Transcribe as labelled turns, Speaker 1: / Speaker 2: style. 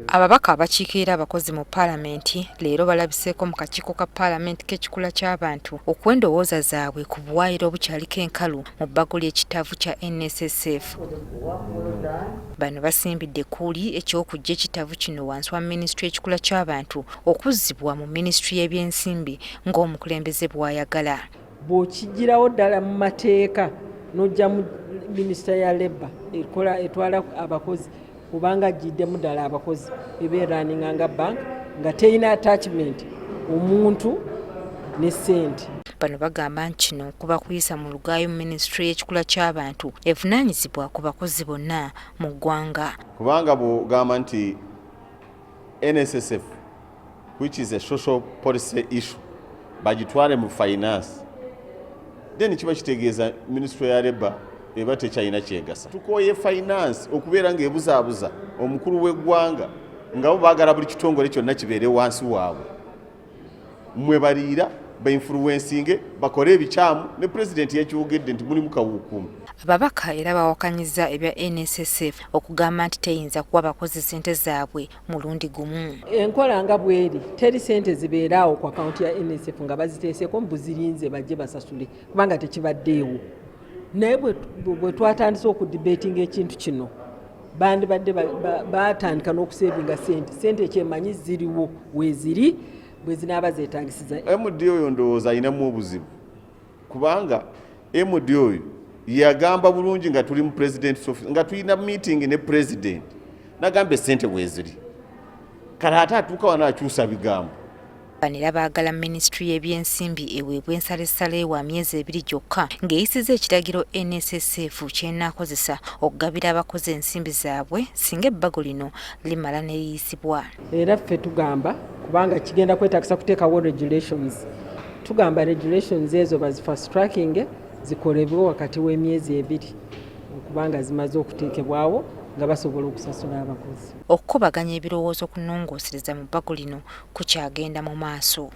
Speaker 1: Ababaka abakiikirira abakozi mu Paalamenti leero balabiseeko mu kakiiko ka Paalamenti k'ekikula ky'abantu okuwa endowooza zaabwe ku buwaayiro obukyaliko enkalu mu bbago ly'ekitavu kya NSSF. Bano basimbidde ekkuuli eky'okuggya ekitavu kino wansi wa minisitule y'ekikula ky'abantu okuzzibwa mu minisitule y'ebyensimbi ng'omukulembeze bw'ayagala.
Speaker 2: Bw'okiggyirawo ddala mu mateeka n'ojja mu minisita ya labour ekola etwala abakozi, kubanga agiddemu ddala abakozi, eba erunninga nga bank nga terina attachment omuntu ne ssente.
Speaker 1: Bano bagamba nti kino kuba kuyisa mu lugaayo minisitule y'ekikula ky'abantu evunaanyizibwa ku bakozi bonna mu ggwanga.
Speaker 3: Kubanga bw'ogamba nti NSSF, which is a social policy issue, bagitwale mu finance, then kiba kitegeeza minisitule ya labour eba tekyalina kyegasa. Tukooye finance okubeera ng'ebuzaabuza omukulu w'eggwanga, nga bo baagala buli kitongole kyonna kibeere wansi waabwe, mwe baliira, bainfluencinge, bakole ebikyamu. Ne Pulezidenti yakyogedde nti mulimu kawuukumi.
Speaker 1: Ababaka era bawakanyiza ebya NSSF okugamba nti teyinza kuwa bakozi ssente zaabwe mulundi gumu.
Speaker 2: Enkola nga bweri, teri sente zibeeraawo ku akawunti ya NSF nga baziteeseeko mbu zirinze bajje basasule, kubanga tekibaddeewo. Naye bwe twatandise okudebatinga ekintu kino, bandibadde batandika n'okusavinga sente. Sente ekyemanyi ziriwo, weeziri, bwe zinaaba zeetagisiza.
Speaker 3: MD oyo ndowooza alinamu obuzibu, kubanga MD oyo yagamba bulungi nga tuli mu President office, nga tulina meeting ne President, nagamba esente weeziri. Kale ate atuuka wano akyusa bigambo.
Speaker 1: Bano era baagala minisitule y'ebyensimbi eweebwa ensalessale wa myezi 2 gyokka ng'eyisiza ekiragiro NSSF ky'enaakozesa okugabira abakozi ensimbi zaabwe singa ebbago lino limala ne liyisibwa.
Speaker 2: Era ffe tugamba, kubanga kigenda kwetagisa kuteekawo regulations, tugamba regulations ezo bazifast tracking, zikolebwe wakati w'emyezi 2 okubanga zimaze okuteekebwawo nga basobola okusasula abakozi.
Speaker 1: Okukubaganya ebirowoozo ku nnongoosereza mu bbago lino kukyagenda mu maaso.